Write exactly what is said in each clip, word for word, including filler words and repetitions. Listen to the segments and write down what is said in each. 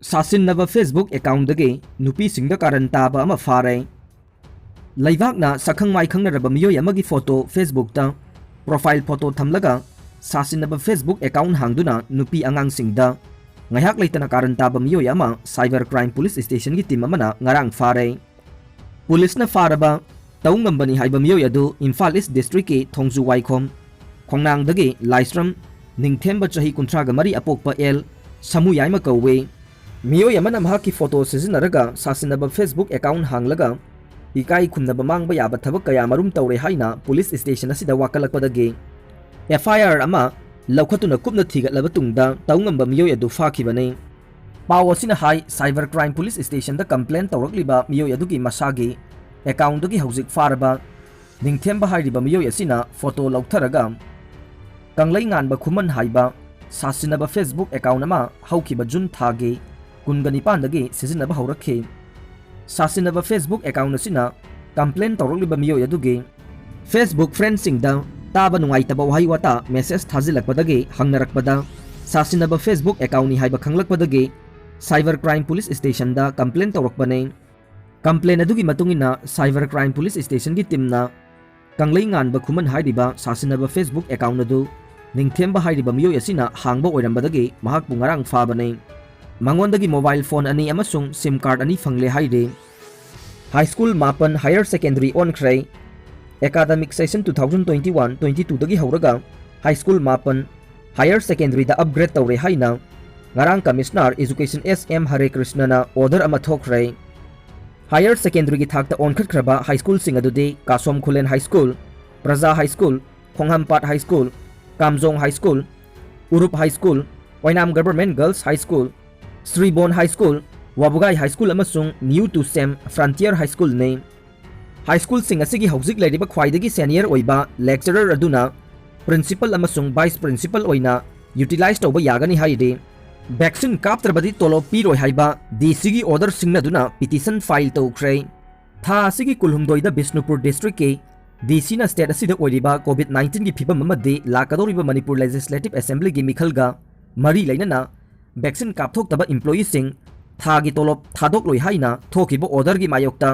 ꯁꯥꯁꯤꯟꯅꯕ Facebook accountꯗꯒꯤ ꯅꯨꯄꯤꯁꯤꯡꯗ ꯀꯥꯔꯟ ꯇꯥꯕ ꯑꯃ ꯐꯥꯔꯦ꯫ ꯂꯩꯕꯥꯛꯅ ꯁꯛꯈꯪ ꯃꯥꯏꯈꯪꯅꯔꯕ ꯃꯤꯑꯣꯏ ꯑꯃꯒꯤ photo Facebookꯇ profile photo ꯊꯝꯂꯒ ꯁꯥꯁꯤꯟꯅꯕ Facebook account ꯍꯥꯡꯗꯨꯅ ꯅꯨꯄꯤ ꯑꯉꯥꯡꯁꯤꯡꯗ ꯉꯥꯏꯍꯥꯛ ꯂꯩꯇꯅ ꯀꯥꯔꯟ ꯇꯥꯕ ꯃꯤꯑꯣꯏ ꯑꯃ Cyber Crime Police Stationꯒꯤ team ꯑꯃꯅ ꯉꯔꯥꯡ ꯐꯥꯔꯦ꯫ ꯄꯨꯂꯤꯁꯅ ꯐꯥꯔꯕ ꯇꯧꯉꯝꯕꯅꯤ ꯍꯥꯏꯕ ꯃꯤꯑꯣꯏ ꯑꯗꯨ ꯏꯝꯐꯥꯜ ꯏꯁ ꯗꯤꯁꯇ꯭ꯔꯤꯛꯀꯤ ꯊꯣꯡꯖꯨ ꯋꯥꯏꯈꯣꯝ ꯈꯣꯡꯅꯥꯡꯗꯒꯤ ꯂꯥꯏꯁ꯭ꯔꯝ ꯅꯤꯡꯊꯦꯝꯕ, ꯆꯍꯤ ꯀꯨꯟꯊ꯭ꯔꯥꯒ ꯃꯔꯤ, ꯑꯄꯣꯛꯄ ꯑꯦꯜ ꯁꯃꯨꯌꯥꯏꯃ ꯀꯧꯏ꯫ ꯃꯤꯑꯣꯏ ꯑꯃꯅ ꯃꯍꯥꯛꯀꯤ photo ꯁꯤꯖꯤꯟꯅꯔꯒ ꯁꯥꯁꯤꯟꯅꯕ Facebook account ꯍꯥꯡꯂꯒ ꯏꯀꯥꯏ ꯈꯨꯝꯅꯕ ꯃꯥꯡꯕ ꯌꯥꯕ ꯊꯕꯛ ꯀꯌꯥ ꯃꯔꯨꯝ ꯇꯧꯔꯦ ꯍꯥꯏꯅ ꯄꯨꯂꯤꯁ station ꯑꯁꯤꯗ ꯋꯥꯀꯠꯂꯛꯄꯗꯒꯤ F I R ꯑꯃ ꯂꯧꯈꯠꯇꯨꯅ ꯀꯨꯞꯅ ꯊꯤꯒꯠꯂꯕ ꯇꯨꯡꯗ ꯇꯧꯉꯝꯕ ꯃꯤꯑꯣꯏ ꯑꯗꯨ ꯐꯥꯈꯤꯕꯅꯤ꯫ ꯄꯥꯎ ꯑꯁꯤꯅ ꯍꯥꯏ, Cyber Crime Police Stationꯗ complain ꯇꯧꯔꯛꯂꯤꯕ ꯃꯤꯑꯣꯏ ꯑꯗꯨꯒꯤ ꯃꯁꯥꯒꯤ accountꯗꯒꯤ ꯍꯧꯖꯤꯛ ꯐꯥꯔꯕ ꯅꯤꯡꯊꯦꯝꯕ ꯍꯥꯏꯔꯤꯕ ꯃꯤꯑꯣꯏ ꯑꯁꯤꯅ photo ꯂꯧꯊꯔꯒ ꯀꯪꯂꯩꯉꯥꯟꯕ ꯈꯨꯃꯟ ꯍꯥꯏꯕ ꯁꯥꯁꯤꯟꯅꯕ Facebook account ꯑꯃ ꯍꯧꯈꯤꯕ ꯖꯨꯟ ꯊꯥꯒꯤ ꯀꯨꯟꯒ ꯅꯤꯄꯥꯟꯗꯒꯤ ꯁꯤꯖꯤꯟꯅꯕ ꯍꯧꯔꯛꯈꯤ꯫ ꯁꯥꯁꯤꯟꯅꯕ Facebook account ꯑꯁꯤꯅ complain ꯇꯧꯔꯛꯂꯤꯕ ꯃꯤꯑꯣꯏ ꯑꯗꯨꯒꯤ Facebook friendꯁꯤꯡꯗ ꯇꯥꯕ ꯅꯨꯡꯉꯥꯏꯇꯕ ꯋꯥꯍꯩ ꯋꯥꯇꯥ message ꯊꯥꯖꯤꯜꯂꯛꯄꯗꯒꯤ ꯍꯪꯅꯔꯛꯄꯗ ꯁꯥꯁꯤꯟꯅꯕ Facebook accountꯅꯤ ꯍꯥꯏꯕ ꯈꯪꯂꯛꯄꯗꯒꯤ Cyber Crime Police Stationꯗ complain ꯇꯧꯔꯛꯄꯅꯤ꯫ Complain ꯑꯗꯨꯒꯤ ꯃꯇꯨꯡ ꯏꯟꯅ Cyber Crime Police Stationꯒꯤ teamꯅ ꯀꯪꯂꯩꯉꯥꯟꯕ ꯈꯨꯃꯟ ꯍꯥꯏꯔꯤꯕ ꯁꯥꯁꯤꯟꯅꯕ Facebook account ꯑꯗꯨ ꯅꯤꯡꯊꯦꯝꯕ ꯍꯥꯏꯔꯤꯕ ꯃꯤꯑꯣꯏ ꯑꯁꯤꯅ ꯍꯥꯡꯕ ꯑꯣꯏꯔꯝꯕꯗꯒꯤ ꯃꯍꯥꯛꯄꯨ ꯉꯔꯥꯡ ꯐꯥꯕꯅꯤ꯫ ꯃꯉꯣꯟꯗꯒꯤ mobile phone ꯑꯅꯤ ꯑꯃꯁꯨꯡ SIM card ꯑꯅꯤ ꯐꯪꯂꯦ ꯍꯥꯏꯔꯤ꯫ High school ꯃꯥꯄꯟ higher secondary ꯑꯣꯟꯈ꯭ꯔꯦ꯫ Academic session two thousand twenty one twenty twoꯗꯒꯤ ꯍꯧꯔꯒ high school ꯃꯥꯄꯟ higher secondaryꯗ upgrade ꯇꯧꯔꯦ ꯍꯥꯏꯅ ꯉꯔꯥꯡ Commissioner Education S M ꯍꯔꯦ ꯀ꯭ꯔꯤꯁꯅꯅ order ꯑꯃ ꯊꯣꯛꯈ꯭ꯔꯦ꯫ Higher secondaryꯒꯤ ꯊꯥꯛꯇ ꯑꯣꯟꯈꯠꯈ꯭ꯔꯕ high schoolꯁꯤꯡ ꯑꯗꯨꯗꯤ ꯀꯥꯁꯣꯝ ꯈꯨꯂꯦꯟ High School, ꯄ꯭ꯔꯖꯥ High School, ꯈꯣꯡꯍꯥꯝꯄꯥꯠ High School, ꯀꯥꯝꯖꯣꯡ High School, ꯎꯔꯨꯞ High School, ꯑꯣꯏꯅꯥꯝ Government Girls High School, ꯁ꯭ꯔꯤꯕꯣꯟ High School, ꯋꯥꯕꯨꯒꯥꯏ High School ꯑꯃꯁꯨꯡ New to Sem Frontier High Schoolꯅꯤ꯫ High schoolꯁꯤꯡ ꯑꯁꯤꯒꯤ ꯍꯧꯖꯤꯛ ꯂꯩꯔꯤꯕ ꯈ꯭ꯋꯥꯏꯗꯒꯤ senior ꯑꯣꯏꯕ lecturer ꯑꯗꯨꯅ principal ꯑꯃꯁꯨꯡ vice principal ꯑꯣꯏꯅ utilize ꯇꯧꯕ ꯌꯥꯒꯅꯤ ꯍꯥꯏꯔꯤ꯫ Vaccine ꯀꯥꯞꯇ꯭ꯔꯕꯗꯤ ꯇꯣꯂꯣꯞ ꯄꯤꯔꯣꯏ ꯍꯥꯏꯕ DCꯒꯤ order ꯁꯤꯡꯅꯗꯨꯅ petition file ꯇꯧꯈ꯭ꯔꯦ꯫ ꯊꯥ ꯑꯁꯤꯒꯤ ꯀꯨꯟꯍꯨꯝꯗꯣꯏꯗ ꯕꯤꯁꯅꯨꯄꯨꯔ districtꯀꯤ DCꯅ state ꯑꯁꯤꯗ ꯑꯣꯏꯔꯤꯕ COVID nineteenꯒꯤ ꯐꯤꯕꯝ ꯑꯃꯗꯤ ꯂꯥꯛꯀꯗꯧꯔꯤꯕ ꯃꯅꯤꯄꯨꯔ Legislative Assemblyꯒꯤ ꯃꯤꯈꯜꯒ ꯃꯔꯤ ꯂꯩꯅꯅ vaccine ꯀꯥꯞꯊꯣꯛꯇꯕ employeeꯁꯤꯡ ꯊꯥꯒꯤ ꯇꯣꯂꯣꯞ ꯊꯥꯗꯣꯛꯂꯣꯏ ꯍꯥꯏꯅ ꯊꯣꯛꯈꯤꯕ orderꯒꯤ ꯃꯥꯌꯣꯛꯇ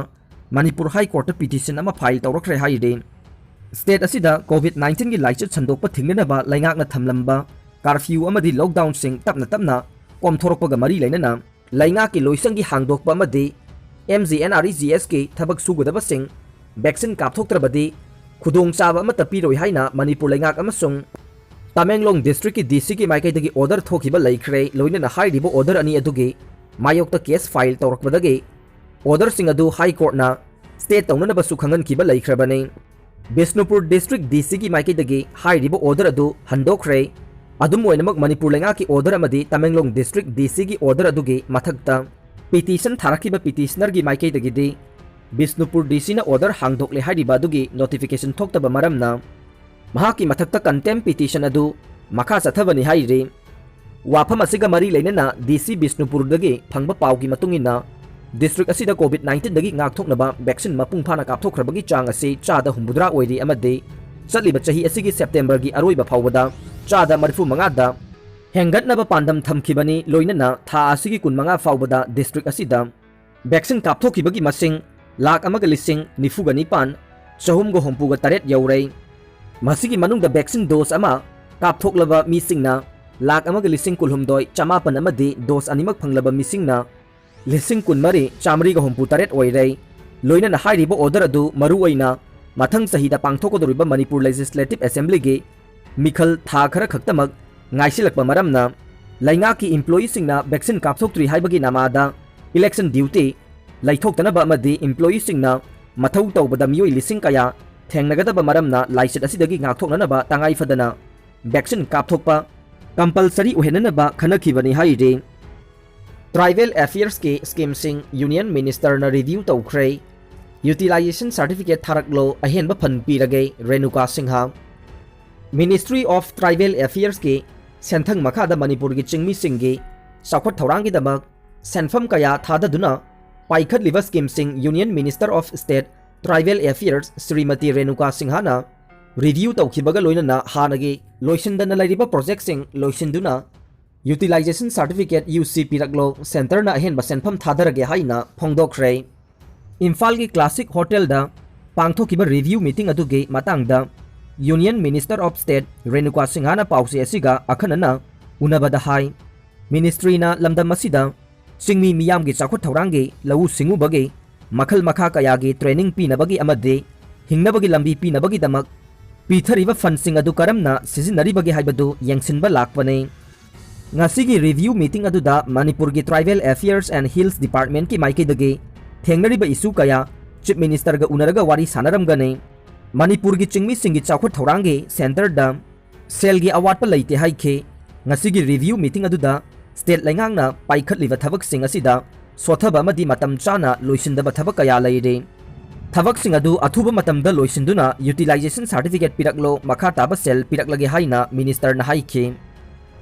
ꯃꯅꯤꯄꯨꯔ High Courtꯇ petition ꯑꯃ file ꯇꯧꯔꯛꯈ꯭ꯔꯦ ꯍꯥꯏꯔꯤ꯫ State ꯑꯁꯤꯗ COVID nineteenꯒꯤ ꯂꯥꯏꯆꯠ ꯁꯟꯗꯣꯛꯄ ꯊꯤꯡꯅꯅꯕ ꯂꯩꯉꯥꯛꯅ ꯊꯝꯂꯝꯕ curfew ꯑꯃꯗꯤ lockdownꯁꯤꯡ ꯇꯞꯅ ꯇꯞꯅ ꯀꯣꯝꯊꯣꯔꯛꯄꯒ ꯃꯔꯤ ꯂꯩꯅꯅ ꯂꯩꯉꯥꯛꯀꯤ ꯂꯣꯏꯁꯪꯒꯤ ꯍꯥꯡꯗꯣꯛꯄ ꯑꯃꯗꯤ MGNREGSꯀꯤ ꯊꯕꯛ ꯁꯨꯒꯗꯕꯁꯤꯡ vaccine ꯀꯥꯞꯊꯣꯛꯇ꯭ꯔꯕꯗꯤ ꯈꯨꯗꯣꯡꯆꯥꯕ ꯑꯃꯠꯇ ꯄꯤꯔꯣꯏ ꯍꯥꯏꯅ ꯃꯅꯤꯄꯨꯔ ꯂꯩꯉꯥꯛ ꯑꯃꯁꯨꯡ ꯇꯃꯦꯡꯂꯣꯡ districtꯀꯤ DCꯒꯤ ꯃꯥꯏꯀꯩꯗꯒꯤ order ꯊꯣꯛꯈꯤꯕ ꯂꯩꯈ꯭ꯔꯦ꯫ ꯂꯣꯏꯅꯅ ꯍꯥꯏꯔꯤꯕ order ꯑꯅꯤ ꯑꯗꯨꯒꯤ ꯃꯥꯌꯣꯛꯇ case file ꯇꯧꯔꯛꯄꯗꯒꯤ orderꯁꯤꯡ ꯑꯗꯨ High Courtꯅ stay ꯇꯧꯅꯅꯕꯁꯨ ꯈꯪꯍꯟꯈꯤꯕ ꯂꯩꯈ꯭ꯔꯕꯅꯤ꯫ ꯕꯤꯁꯅꯨꯄꯨꯔ district DCꯒꯤ ꯃꯥꯏꯀꯩꯗꯒꯤ ꯍꯥꯏꯔꯤꯕ order ꯑꯗꯨ ꯍꯟꯗꯣꯛꯈ꯭ꯔꯦ꯫ ꯑꯗꯨꯝ ꯑꯣꯏꯅꯃꯛ, ꯃꯅꯤꯄꯨꯔ ꯂꯩꯉꯥꯛꯀꯤ order ꯑꯃꯗꯤ ꯇꯃꯦꯡꯂꯣꯡ district DCꯒꯤ order ꯑꯗꯨꯒꯤ ꯃꯊꯛꯇ petition ꯊꯥꯔꯛꯈꯤꯕ petitionerꯒꯤ ꯃꯥꯏꯀꯩꯗꯒꯤꯗꯤ ꯕꯤꯁꯅꯨꯄꯨꯔ DCꯅ order ꯍꯥꯡꯗꯣꯛꯂꯦ ꯍꯥꯏꯔꯤꯕ ꯑꯗꯨꯒꯤ notification ꯊꯣꯛꯇꯕ ꯃꯔꯝꯅ ꯃꯍꯥꯛꯀꯤ ꯃꯊꯛꯇ contempt petition ꯑꯗꯨ ꯃꯈꯥ ꯆꯠꯊꯕꯅꯤ ꯍꯥꯏꯔꯤ꯫ ꯋꯥꯐꯝ ꯑꯁꯤꯒ ꯃꯔꯤ ꯂꯩꯅꯅ DC ꯕꯤꯁꯅꯨꯄꯨꯔꯗꯒꯤ ꯐꯪꯕ ꯄꯥꯎꯒꯤ ꯃꯇꯨꯡ ꯏꯟꯅ, district ꯑꯁꯤꯗ COVID nineteenꯗꯒꯤ ꯉꯥꯛꯊꯣꯛꯅꯕ vaccine ꯃꯄꯨꯡ ꯐꯥꯅ ꯀꯥꯞꯊꯣꯛꯈ꯭ꯔꯕꯒꯤ ꯆꯥꯡ ꯑꯁꯤ ꯆꯥꯗ ꯍꯨꯝꯐꯨꯇꯔꯥ ꯑꯣꯏꯔꯤ ꯑꯃꯗꯤ ꯆꯠꯂꯤꯕ ꯆꯍꯤ ꯑꯁꯤꯒꯤ Septemberꯒꯤ ꯑꯔꯣꯏꯕ ꯐꯥꯎꯕꯗ ꯆꯥꯗ ꯃꯔꯤꯐꯨ ꯃꯉꯥꯗ ꯍꯦꯟꯒꯠꯅꯕ ꯄꯥꯟꯗꯝ ꯊꯝꯈꯤꯕꯅꯤ꯫ ꯂꯣꯏꯅꯅ ꯊꯥ ꯑꯁꯤꯒꯤ ꯀꯨꯟꯃꯉꯥ ꯐꯥꯎꯕꯗ district ꯑꯁꯤꯗ vaccine ꯀꯥꯞꯊꯣꯛꯈꯤꯕꯒꯤ ꯃꯁꯤꯡ ꯂꯥꯈ ꯑꯃꯒ ꯂꯤꯁꯤꯡ ꯅꯤꯐꯨꯒ ꯅꯤꯄꯥꯟ ꯆꯍꯨꯝꯒ ꯍꯨꯝꯐꯨꯒ ꯇꯔꯦꯠ ꯌꯧꯔꯦ꯫ ꯃꯁꯤꯒꯤ ꯃꯅꯨꯡꯗ vaccine dose ꯑꯃ ꯀꯥꯞꯊꯣꯛꯂꯕ ꯃꯤꯁꯤꯡꯅ ꯂꯥꯈ ꯑꯃꯒ ꯂꯤꯁꯤꯡ ꯀꯨꯟꯍꯨꯝꯗꯣꯏ ꯆꯃꯥꯄꯟ ꯑꯃꯗꯤ dose ꯑꯅꯤꯃꯛ ꯐꯪꯂꯕ ꯃꯤꯁꯤꯡꯅ ꯂꯤꯁꯤꯡ ꯀꯨꯟꯃꯔꯤ ꯆꯥꯃꯔꯤꯒ ꯍꯨꯝꯐꯨꯇꯔꯦꯠ ꯑꯣꯏꯔꯦ꯫ ꯂꯣꯏꯅꯅ ꯍꯥꯏꯔꯤꯕ order ꯑꯗꯨ ꯃꯔꯨꯑꯣꯏꯅ ꯃꯊꯪ ꯆꯍꯤꯗ ꯄꯥꯡꯊꯣꯛꯀꯗꯧꯔꯤꯕ ꯃꯅꯤꯄꯨꯔ Legislative Assemblyꯒꯤ ꯃꯤꯈꯜ ꯊꯥ ꯈꯔ ꯈꯛꯇꯃꯛ ꯉꯥꯏꯁꯤꯜꯂꯛꯄ ꯃꯔꯝꯅ ꯂꯩꯉꯥꯛꯀꯤ employeeꯁꯤꯡꯅ vaccine ꯀꯥꯞꯊꯣꯛꯇ꯭ꯔꯤ ꯍꯥꯏꯕꯒꯤ ꯅꯃꯥꯗ election duty ꯂꯩꯊꯣꯛꯇꯅꯕ ꯑꯃꯗꯤ employeeꯁꯤꯡꯅ ꯃꯊꯧ ꯇꯧꯕꯗ ꯃꯤꯑꯣꯏ ꯂꯤꯁꯤꯡ ꯀꯌꯥ ꯊꯦꯡꯅꯒꯗꯕ ꯃꯔꯝꯅ ꯂꯥꯏꯆꯠ ꯑꯁꯤꯗꯒꯤ ꯉꯥꯛꯊꯣꯛꯅꯅꯕ ꯇꯉꯥꯏ ꯐꯗꯅ vaccine ꯀꯥꯞꯊꯣꯛꯄ compulsory ꯑꯣꯏꯍꯟꯅꯅꯕ ꯈꯟꯅꯈꯤꯕꯅꯤ ꯍꯥꯏꯔꯤ꯫ Tribal Affairsꯀꯤ schemeꯁꯤꯡ Union Ministerꯅ review ꯇꯧꯈ꯭ꯔꯦ꯫ Utilization certificate ꯊꯥꯔꯛꯂꯣ, ꯑꯍꯦꯟꯕ fund ꯄꯤꯔꯒꯦ, Renuka Singh. Ministry of Tribal Affairsꯀꯤ ꯁꯦꯟꯊꯪ ꯃꯈꯥꯗ ꯃꯅꯤꯄꯨꯔꯒꯤ ꯆꯤꯡꯃꯤꯁꯤꯡꯒꯤ ꯆꯥꯎꯈꯠ ꯊꯧꯔꯥꯡꯒꯤꯗꯃꯛ ꯁꯦꯟꯐꯝ ꯀꯌꯥ ꯊꯥꯗꯗꯨꯅ ꯄꯥꯏꯈꯠꯂꯤꯕ schemeꯁꯤꯡ Union Minister of State Tribal Affairs Shrimati Renuka ꯁꯤꯡꯍꯅ review ꯇꯧꯈꯤꯕꯒ ꯂꯣꯏꯅꯅ ꯍꯥꯟꯅꯒꯤ ꯂꯣꯏꯁꯤꯟꯗꯅ ꯂꯩꯔꯤꯕ projectꯁꯤꯡ ꯂꯣꯏꯁꯤꯟꯗꯨꯅ Utilization Certificate, U C, ꯄꯤꯔꯛꯂꯣ, centreꯅ ꯑꯍꯦꯟꯕ ꯁꯦꯟꯐꯝ ꯊꯥꯗꯔꯒꯦ ꯍꯥꯏꯅ ꯐꯣꯡꯗꯣꯛꯈ꯭ꯔꯦ꯫ ꯏꯝꯐꯥꯜꯒꯤ Classic Hotelꯗ ꯄꯥꯡꯊꯣꯛꯈꯤꯕ review meeting ꯑꯗꯨꯒꯤ ꯃꯇꯥꯡꯗ Union Minister of State Renuka ꯁꯤꯡꯍꯥꯅ ꯄꯥꯎꯆꯦ ꯑꯁꯤꯒ ꯑꯈꯟꯅꯅ ꯎꯅꯕꯗ ꯍꯥꯏ, ministryꯅ ꯂꯝꯗꯝ ꯑꯁꯤꯗ ꯆꯤꯡꯃꯤ ꯃꯤꯌꯥꯝꯒꯤ ꯆꯥꯎꯈꯠ ꯊꯧꯔꯥꯡꯒꯤ, ꯂꯧꯎ ꯁꯤꯡꯎꯕꯒꯤ, ꯃꯈꯜ ꯃꯈꯥ ꯀꯌꯥꯒꯤ training ꯄꯤꯅꯕꯒꯤ ꯑꯃꯗꯤ ꯍꯤꯡꯅꯕꯒꯤ ꯂꯝꯕꯤ ꯄꯤꯅꯕꯒꯤꯗꯃꯛ ꯄꯤꯊꯔꯤꯕ fundꯁꯤꯡ ꯑꯗꯨ ꯀꯔꯝꯅ ꯁꯤꯖꯤꯟꯅꯔꯤꯕꯒꯦ ꯍꯥꯏꯕꯗꯨ ꯌꯦꯡꯁꯤꯟꯕ ꯂꯥꯛꯄꯅꯤ꯫ ꯉꯁꯤꯒꯤ review meeting ꯑꯗꯨꯗ ꯃꯅꯤꯄꯨꯔꯒꯤ Tribal Affairs and Hills Departmentꯀꯤ ꯃꯥꯏꯀꯩꯗꯒꯤ ꯊꯦꯡꯅꯔꯤꯕ issue ꯀꯌꯥ Chief Ministerꯒ ꯎꯅꯔꯒ ꯋꯥꯔꯤ ꯁꯥꯟꯅꯔꯝꯒꯅꯤ꯫ ꯃꯅꯤꯄꯨꯔꯒꯤ ꯆꯤꯡꯃꯤꯁꯤꯡꯒꯤ ꯆꯥꯎꯈꯠ ꯊꯧꯔꯥꯡꯒꯤ centreꯗ ꯁꯦꯜꯒꯤ ꯑꯋꯥꯠꯄ ꯂꯩꯇꯦ ꯍꯥꯏꯈꯤ꯫ ꯉꯁꯤꯒꯤ review meeting ꯑꯗꯨꯗ state ꯂꯩꯉꯥꯛꯅ ꯄꯥꯏꯈꯠꯂꯤꯕ ꯊꯕꯛꯁꯤꯡ ꯑꯁꯤꯗ ꯁꯣꯠꯊꯕ ꯑꯃꯗꯤ ꯃꯇꯝ ꯆꯥꯅ ꯂꯣꯏꯁꯤꯟꯗꯕ ꯊꯕꯛ ꯀꯌꯥ ꯂꯩꯔꯤ꯫ ꯊꯕꯛꯁꯤꯡ ꯑꯗꯨ ꯑꯊꯨꯕ ꯃꯇꯝꯗ ꯂꯣꯏꯁꯤꯟꯗꯨꯅ utilization certificate ꯄꯤꯔꯛꯂꯣ, ꯃꯈꯥ ꯇꯥꯕ ꯁꯦꯜ ꯄꯤꯔꯛꯂꯒꯦ ꯍꯥꯏꯅ ministerꯅ ꯍꯥꯏꯈꯤ꯫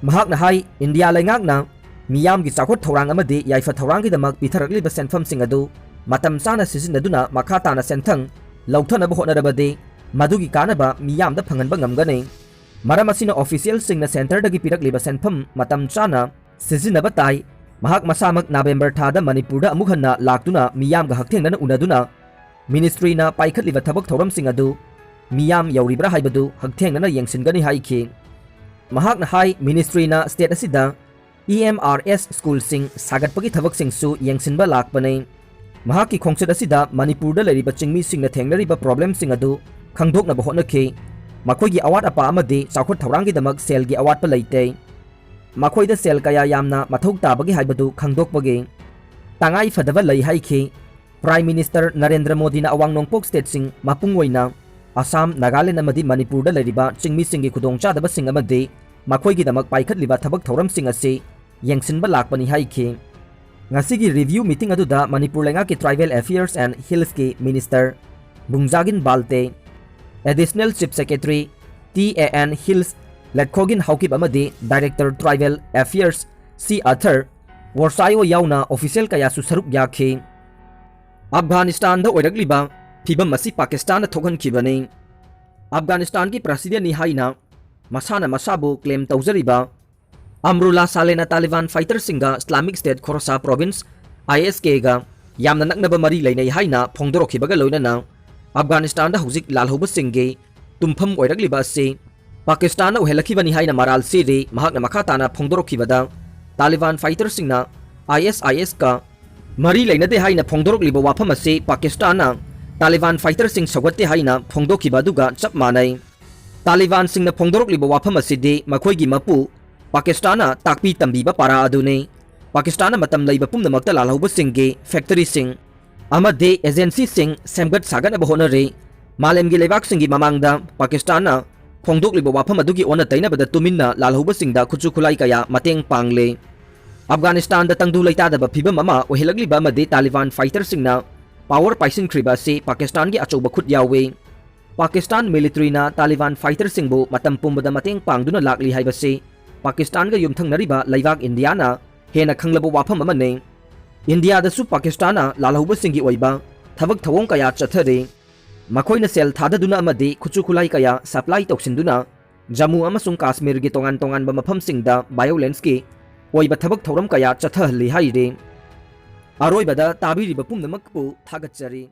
ꯃꯍꯥꯛꯅ ꯍꯥꯏ, ꯏꯟꯗꯤꯌꯥ ꯂꯩꯉꯥꯛꯅ ꯃꯤꯌꯥꯝꯒꯤ ꯆꯥꯎꯈꯠ ꯊꯧꯔꯥꯡ ꯑꯃꯗꯤ ꯌꯥꯏꯐ ꯊꯧꯔꯥꯡꯒꯤꯗꯃꯛ ꯄꯤꯊꯔꯛꯂꯤꯕ ꯁꯦꯟꯐꯝꯁꯤꯡ ꯑꯗꯨ ꯃꯇꯝ ꯆꯥꯅ ꯁꯤꯖꯤꯟꯅꯗꯨꯅ ꯃꯈꯥ ꯇꯥꯅ ꯁꯦꯟꯊꯪ ꯂꯧꯊꯅꯕ ꯍꯣꯠꯅꯔꯕꯗꯤ ꯃꯗꯨꯒꯤ ꯀꯥꯟꯅꯕ ꯃꯤꯌꯥꯝꯗ ꯐꯪꯍꯟꯕ ꯉꯝꯒꯅꯤ꯫ ꯃꯔꯝ ꯑꯁꯤꯅ officialꯁꯤꯡꯅ centreꯗꯒꯤ ꯄꯤꯔꯛꯂꯤꯕ ꯁꯦꯟꯐꯝ ꯃꯇꯝ ꯆꯥꯅ ꯁꯤꯖꯤꯟꯅꯕ ꯇꯥꯏ꯫ ꯃꯍꯥꯛ ꯃꯁꯥꯃꯛ November ꯊꯥꯗ ꯃꯅꯤꯄꯨꯔꯗ ꯑꯃꯨꯛ ꯍꯟꯅ ꯂꯥꯛꯇꯨꯅ ꯃꯤꯌꯥꯝꯒ ꯍꯛꯊꯦꯡꯅꯅ ꯎꯅꯗꯨꯅ ministryꯅ ꯄꯥꯏꯈꯠꯂꯤꯕ ꯊꯕꯛ ꯊꯧꯔꯝꯁꯤꯡ ꯑꯗꯨ ꯃꯤꯌꯥꯝ ꯌꯧꯔꯤꯕ꯭ꯔꯥ ꯍꯥꯏꯕꯗꯨ ꯍꯛꯊꯦꯡꯅꯅ ꯌꯦꯡꯁꯤꯟꯒꯅꯤ ꯍꯥꯏꯈꯤ꯫ ꯃꯍꯥꯛꯅ ꯍꯥꯏ, ministryꯅ state ꯑꯁꯤꯗ E M R S schoolꯁꯤꯡ ꯁꯥꯒꯠꯄꯒꯤ ꯊꯕꯛꯁꯤꯡꯁꯨ ꯌꯦꯡꯁꯤꯟꯕ ꯂꯥꯛꯄꯅꯤ꯫ ꯃꯍꯥꯛꯀꯤ ꯈꯣꯡꯆꯠ ꯑꯁꯤꯗ ꯃꯅꯤꯄꯨꯔꯗ ꯂꯩꯔꯤꯕ ꯆꯤꯡꯃꯤꯁꯤꯡꯅ ꯊꯦꯡꯅꯔꯤꯕ problemꯁꯤꯡ ꯑꯗꯨ ꯈꯪꯗꯣꯛꯅꯕ ꯍꯣꯠꯅꯈꯤ꯫ ꯃꯈꯣꯏꯒꯤ ꯑꯋꯥꯠ ꯑꯄꯥ ꯑꯃꯗꯤ ꯆꯥꯎꯈꯠ ꯊꯧꯔꯥꯡꯒꯤꯗꯃꯛ ꯁꯦꯜꯒꯤ ꯑꯋꯥꯠꯄ ꯂꯩꯇꯦ꯫ ꯃꯈꯣꯏꯗ ꯁꯦꯜ ꯀꯌꯥ ꯌꯥꯝꯅ ꯃꯊꯧ ꯇꯥꯕꯒꯦ ꯍꯥꯏꯕꯗꯨ ꯈꯪꯗꯣꯛꯄꯒꯤ ꯇꯉꯥꯏ ꯐꯗꯕ ꯂꯩ ꯍꯥꯏꯈꯤ꯫ Prime Minister ꯅꯔꯦꯟꯗ꯭ꯔ ꯃꯣꯗꯤꯅ ꯑꯋꯥꯡ ꯅꯣꯡꯄꯣꯛ stateꯁꯤꯡ, ꯃꯄꯨꯡ ꯑꯣꯏꯅ ꯑꯁꯥꯝ, ꯅꯥꯒꯥꯂꯦꯟ ꯑꯃꯗꯤ ꯃꯅꯤꯄꯨꯔꯗ ꯂꯩꯔꯤꯕ ꯆꯤꯡꯃꯤꯁꯤꯡꯒꯤ ꯈꯨꯗꯣꯡꯆꯥꯗꯕꯁꯤꯡ ꯑꯃꯗꯤ ꯃꯈꯣꯏꯒꯤꯗꯃꯛ ꯄꯥꯏꯈꯠꯂꯤꯕ ꯊꯕꯛ ꯊꯧꯔꯝꯁꯤꯡ ꯑꯁꯤ ꯌꯦꯡꯁꯤꯟꯕ ꯂꯥꯛꯄꯅꯤ ꯍꯥꯏꯈꯤ꯫ ꯉꯁꯤꯒꯤ review meeting ꯑꯗꯨꯗ ꯃꯅꯤꯄꯨꯔ ꯂꯩꯉꯥꯛꯀꯤ Tribal Affairs and Hillsꯀꯤ minister ꯕꯨꯡꯖꯥꯒꯤꯟ Valte, Additional Chief Secretary T A N Hills ꯂꯦꯠꯈꯣꯒꯤꯟ Haokip ꯑꯃꯗꯤ Director Tribal Affairs ꯁꯤ ꯑꯥꯔꯊꯔ ꯋꯣꯔꯁꯥꯏꯑꯣ ꯌꯥꯎꯅ official ꯀꯌꯥꯁꯨ ꯁꯔꯨꯛ ꯌꯥꯈꯤ꯫ ꯑꯐꯒꯥꯅꯤꯁꯇꯥꯟꯗ ꯑꯣꯏꯔꯛꯂꯤꯕ ꯐꯤꯚꯝ ꯑꯁꯤ ꯄꯥꯀꯤꯁꯇꯥꯟꯅ ꯊꯣꯛꯍꯟꯈꯤꯕꯅꯤ꯫ ꯑꯐꯒꯥꯅꯤꯁꯇꯥꯟꯒꯤ presidentꯅꯤ ꯍꯥꯏꯅ ꯃꯁꯥꯅ ꯃꯁꯥꯕꯨ claim ꯇꯧꯖꯔꯤꯕ ꯑꯝꯔꯨꯜꯂꯥ ꯁꯥꯂꯦꯅ ꯇꯥꯂꯤꯕꯥꯟ ꯐꯥꯏꯇꯔꯁꯤꯡꯒ ꯏꯁꯂꯥꯃꯤꯛ ꯁ꯭ꯇꯦꯠ ꯈꯣꯔꯁꯥ ꯄ꯭ꯔꯣꯚꯤꯟꯁ, ꯑꯥꯏ ꯑꯦꯁ ꯀꯦꯒ ꯌꯥꯝꯅ ꯅꯛꯅꯕ ꯃꯔꯤ ꯂꯩꯅꯩ ꯍꯥꯏꯅ ꯐꯣꯡꯗꯣꯔꯛꯈꯤꯕꯒ ꯂꯣꯏꯅꯅ ꯑꯐꯒꯥꯅꯤꯁꯇꯥꯟꯗ ꯍꯧꯖꯤꯛ ꯂꯥꯜꯍꯧꯕꯁꯤꯡꯒꯤ ꯇꯨꯝꯐꯝ ꯑꯣꯏꯔꯛꯂꯤꯕ ꯑꯁꯤ ꯄꯥꯀꯤꯁꯇꯥꯟꯅ ꯑꯣꯏꯍꯜꯂꯛꯈꯤꯕꯅꯤ ꯍꯥꯏꯅ ꯃꯔꯥꯜ ꯁꯤꯔꯤ꯫ ꯃꯍꯥꯛꯅ ꯃꯈꯥ ꯇꯥꯅ ꯐꯣꯡꯗꯣꯔꯛꯈꯤꯕꯗ, ꯇꯥꯂꯤꯕꯥꯟ ꯐꯥꯏꯇꯔꯁꯤꯡꯅ ꯑꯥꯏ ꯑꯦꯁ ꯑꯥꯏ ꯑꯦꯁꯀ ꯃꯔꯤ ꯂꯩꯅꯗꯦ ꯍꯥꯏꯅ ꯐꯣꯡꯗꯣꯔꯛꯂꯤꯕ ꯋꯥꯐꯝ ꯑꯁꯤ ꯄꯥꯀꯤꯁꯇꯥꯟꯅ ꯇꯥꯂꯤꯕꯥꯟ ꯐꯥꯏꯇꯔꯁꯤꯡ ꯁꯧꯒꯠꯇꯦ ꯍꯥꯏꯅ ꯐꯣꯡꯗꯣꯛꯈꯤꯕ ꯑꯗꯨꯒ ꯆꯞ ꯃꯥꯟꯅꯩ꯫ ꯇꯥꯂꯤꯕꯥꯟꯁꯤꯡꯅ ꯐꯣꯡꯗꯣꯔꯛꯂꯤꯕ ꯋꯥꯐꯝ ꯑꯁꯤꯗꯤ ꯃꯈꯣꯏꯒꯤ ꯃꯄꯨ ꯄꯥꯀꯤꯁꯇꯥꯟꯅ ꯇꯥꯛꯄꯤ ꯇꯝꯕꯤꯕ ꯄꯥꯔꯥ ꯑꯗꯨꯅꯤ꯫ ꯄꯥꯀꯤꯁꯇꯥꯟꯅ ꯃꯇꯝ ꯂꯩꯕ ꯄꯨꯝꯅꯃꯛꯇ ꯂꯥꯜꯍꯧꯕꯁꯤꯡꯒꯤ ꯐꯦꯛꯇꯔꯤꯁꯤꯡ ꯑꯃꯗꯤ ꯑꯦꯖꯦꯟꯁꯤꯁꯤꯡ ꯁꯦꯝꯒꯠ ꯁꯥꯒꯠꯅꯕ ꯍꯣꯠꯅꯔꯤ꯫ ꯃꯥꯂꯦꯝꯒꯤ ꯂꯩꯕꯥꯛꯁꯤꯡꯒꯤ ꯃꯃꯥꯡꯗ ꯄꯥꯀꯤꯁꯇꯥꯟꯅ ꯐꯣꯡꯗꯣꯛꯂꯤꯕ ꯋꯥꯐꯝ ꯑꯗꯨꯒꯤ ꯑꯣꯟꯅ ꯇꯩꯅꯕꯗ ꯇꯨꯃꯤꯟꯅ ꯂꯥꯜꯍꯧꯕꯁꯤꯡꯗ ꯈꯨꯠꯁꯨ ꯈꯨꯠꯂꯥꯏ ꯀꯌꯥ ꯃꯇꯦꯡ ꯄꯥꯡꯂꯦ꯫ ꯑꯐꯒꯥꯅꯤꯁꯇꯥꯟꯗ ꯇꯪꯗꯨ ꯂꯩꯇꯥꯗꯕ ꯐꯤꯕꯝ ꯑꯃ ꯑꯣꯏꯍꯜꯂꯛꯂꯤꯕ ꯑꯃꯗꯤ ꯇꯥꯂꯤꯕꯥꯟ ꯐꯥꯏꯇꯔꯁꯤꯡꯅ ꯄꯥꯋꯔ ꯄꯥꯏꯁꯤꯟꯈ꯭ꯔꯤꯕ ꯑꯁꯤ ꯄꯥꯀꯤꯁꯇꯥꯟꯒꯤ ꯑꯆꯧꯕ ꯈꯨꯠ ꯌꯥꯎꯏ꯫ ꯄꯥꯀꯤꯁꯇꯥꯟ ꯃꯤꯂꯤꯇꯔꯤꯅ ꯇꯥꯂꯤꯕꯥꯟ ꯐꯥꯏꯇꯔꯁꯤꯡꯕꯨ ꯃꯇꯝ ꯄꯨꯝꯕꯗ ꯃꯇꯦꯡ ꯄꯥꯡꯗꯨꯅ ꯂꯥꯛꯂꯤ ꯍꯥꯏꯕꯁꯤ ꯄꯥꯀꯤꯁꯇꯥꯟꯒ ꯌꯨꯝꯊꯪꯅꯔꯤꯕ ꯂꯩꯕꯥꯛ ꯏꯟꯗꯤꯌꯥꯅ ꯍꯦꯟꯅ ꯈꯪꯂꯕ ꯋꯥꯐꯝ ꯑꯃꯅꯤ꯫ ꯏꯟꯗꯤꯌꯥꯗꯁꯨ ꯄꯥꯀꯤꯁꯇꯥꯟꯅ ꯂꯥꯜꯍꯧꯕꯁꯤꯡꯒꯤ ꯑꯣꯏꯕ ꯊꯕꯛ ꯊꯧꯑꯣꯡ ꯀꯌꯥ ꯆꯠꯊꯔꯤ꯫ ꯃꯈꯣꯏꯅ ꯁꯦꯜ ꯊꯥꯗꯗꯨꯅ ꯑꯃꯗꯤ ꯈꯨꯠꯁꯨ ꯈꯨꯠꯂꯥꯏ ꯀꯌꯥ ꯁꯄ꯭ꯂꯥꯏ ꯇꯧꯁꯤꯟꯗꯨꯅ ꯖꯝꯃꯨ ꯑꯃꯁꯨꯡ ꯀꯥꯁꯃꯤꯔꯒꯤ ꯇꯣꯉꯥꯟ ꯇꯣꯉꯥꯟꯕ ꯃꯐꯝꯁꯤꯡꯗ ꯚꯥꯏꯑꯣꯂꯦꯟꯁꯀꯤ ꯑꯣꯏꯕ ꯊꯕꯛ ꯊꯧꯔꯝ ꯀꯌꯥ ꯆꯠꯊꯍꯜꯂꯤ ꯍꯥꯏꯔꯤ꯫ ꯑꯔꯣꯏꯕꯗ ꯇꯥꯕꯤꯔꯤꯕ ꯄꯨꯝꯅꯃꯛꯄꯨ ꯊꯥꯒꯠꯆꯔꯤ꯫